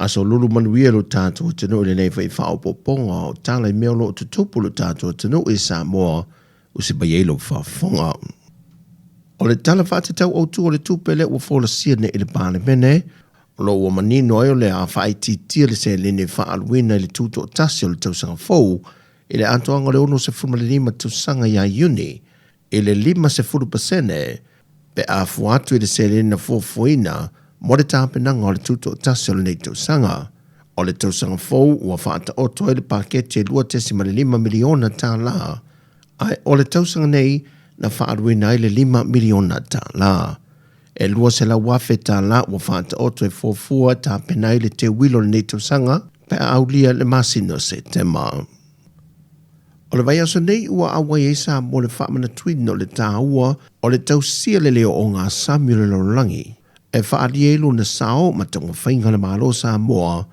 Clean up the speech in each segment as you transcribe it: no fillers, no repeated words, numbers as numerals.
Aso lulu manuia lo tatou atunuu i lenei foi faaopoopoga o tala i mea o lo o tutupu i lo tatou atunuu i Samoa usi mai ai lou faafofoga. O le Tala Faatatau Autu o le Tupe lea ua folasia nei i le Palemene, o lo o ua manino ai o le a faaitiitia le seleni e faaaluina i le tutoatasi o le tausaga fou i le atoaga o le 65 tausaga ia Iuni i le 50% pe a fua atu i le seleni na fuafuaina mo le tapenaga o le tutoatasi o lenei tausaga. O le tausaga fou ua faataoto ai le paketi e $2.5 miliona tala, ae o le tausaga nei na faaaluina ai le $5 miliona tala. E $200,000 tala ua faataoto e fuafua e tapena ai le teuilo o lenei tausaga pe a aulia le masina o Setema. O le vaiaso nei ua auai ai Samoa i le faamanatuina o le taua o le tausia lelei o ogasami o le lalolagi e faaalia ai lona sao ma taumafaiga a le Malo o Samoa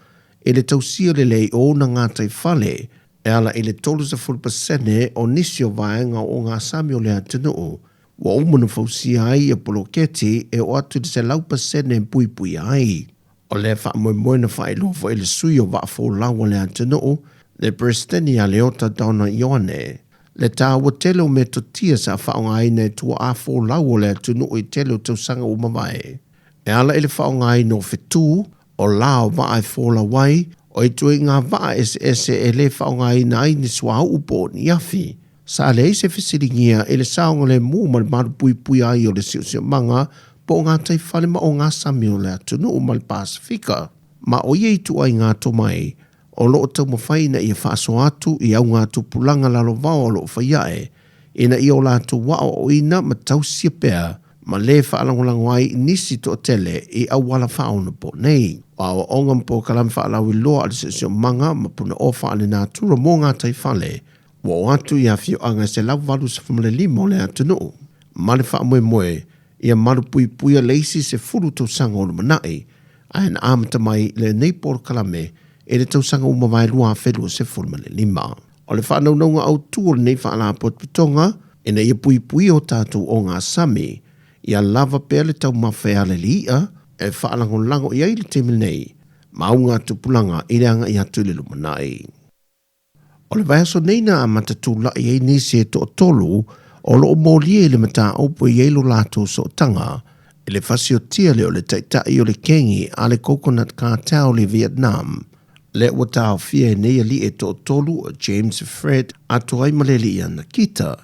i le tausia lelei o ona gataifale e ala i le 30% o nisi o vaega o ogasami o le atunuu ua uma ona fausia ai ia poloketi e oo atu i le 100% e puipuia ai. O lea faamoemoe na faailoa foi e le sui o Vaa Folau a le atunuu, le Peresetene ia Leota Donna Ioane, le taua tele o metotia sa faaaogaina e tuaa folau o le atunuu i tele o tausaga ua mavae, e ala i le faaaogaina o fetu, o la o vaa e folau ai, o ituaiga vaa eseese e le faaaogaina ai ni suauu po o ni afi. Sa leai se fesiligia i le saogalemu ma le malupuipuia ai o le siosiomaga po o gataifale ma ogasami o le atunuu ma le Pasefika, ma o ia ituaiga tomai o lo o taumafai ina ia faasoa atu i augatupulaga lalovaoa o lo o fai ae, ina ia o latou aoaoina ma tausia pea ma lē faalagolago ai nisi toatele i auala faaonaponei. O aoaoga ma polokalame faalauiloa a le Siosiomaga ma Punaoa Faalenatura mo Gataifale ua oo atu i afioaga e 185 o le atunuu, ma le faamoemoe ia malupuipuia le isi 10 tausaga o lumanai, ae na amata mai lenei polokalame i le tausaga ua mavae 2025. O le faanaunauga autu o lenei faalapotopotoga, ina ia puipuia o tatou ogasami, ia lava pea le taumafa e ala i le i'a e faalagolago i ai le taimi nei ma augatupulaga i le agai atu i le lumanai. O le vaiaso nei na amata tula'i ai nisi e toatolu o lo o molia i le mataupu e i ai lo latou sootaga i le fasiotia lea o le taitai o le kengi a le Coconut Cartel i Vietnam, lea ua taofia e nei alii e toatolu o James Fred atoa ai ma le alii ia Nakita.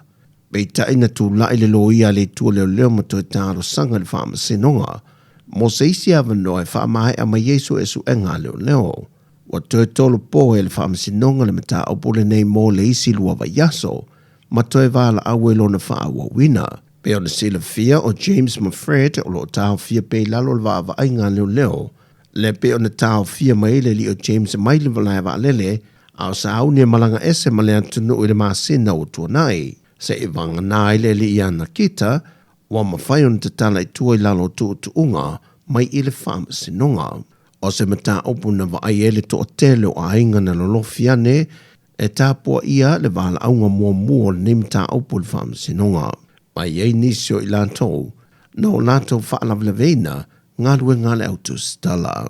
Peitai na tula'i le loia a le Itu o Leoleo ma toe talosaga i le Faamasinoga mo se isi avanoa e faamaea mai ai suesuega a leoleo. Ua toe tolopo e le Faamasinoga le mataupu lenei mo le isi lua vaiaso ma toe valaau ai lona faaauauina. Pei ona silafia, o James ma Fred o lo o taofia pea i lalo o le vaavaaiga a leoleo, lea pei ona taofia mai ai le alii o James mai le malae vaalele a o sauni e malaga ese ma le atunuu i le masina ua tuanai. Seia vagana ai le alii ia Nakita, ua mafai ona tatala i tua i lalo o tuutuuga mai i le Faamasinoga. O se mataupu na vaai ai le toatele o aiga na lolofi ane e tapuaia le valaauga muamua o lenei mataupu i le Faamasinoga. Ma e i ai nisi o i latou na o latou faalavelaveina galuega a le au tusitala.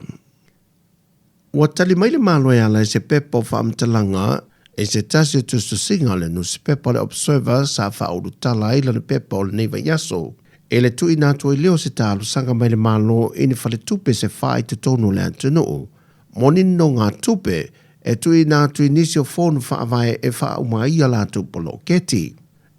Ua tali mai le Malo e ala i se pepa o faamatalaga i se tasi o tusitusiga o le nusipepa o le Observer sa faaulutala ai lana pepa o lenei vaiaso i le tuuina atu ai lea o se talosaga mai le Malo i ni faletupe se fa i totonu o le atunuu mo ni nonogatupe e tuuina atu i nisi o fono faavae e faauma ai a latou poloketi.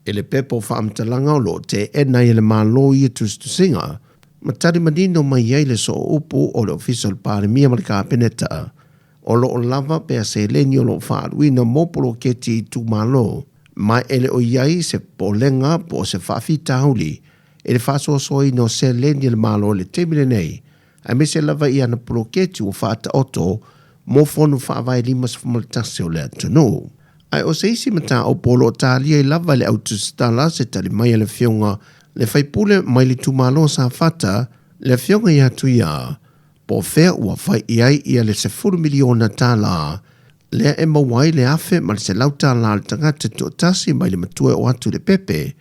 I le pepa o faamatalaga o lo o teena ai e le Malo ia tusitusiga, ma tali manino mai ai le sooupu o le Ofisa o le Palemia ma le Kapeneta, o lo o lava pea seleni o lo o faaaluina mo poloketi i itumalo, ma e le o i ai se popolega po o se faafitauli i le faasoasoaina o seleni a le Malo i le taimi lenei, aemaise lava i ana poloketi ua faataoto mo fono faavae 51 o le atunuu. Ae o se isi mataupu o lo o talia ai lava e le au tusitala se tali mai a le Afioga le faipule mai le itumalo o Safata, le Afioga ia Tuia, po o fea ua fai i ai ia le $10 miliona lea e maua ai le $1,100 a le tagata toatasi mai le matua e oo atu i le pepe,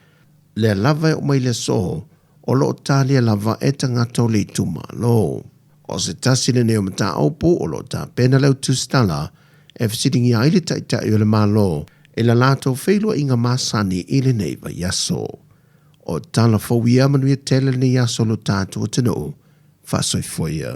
lea lava e oo mai i le aso o lo o talia lava e tagata o le itumalo. O se tasi lenei o mataupu o lo o tapena le au tusitala e fesiligia ai le Taitai o le Malo i la latou feiloaiga masani i lenei vaiaso. O tala fou ia manuia tele lenei aso lo tatou atunuu. Faasoifua ia.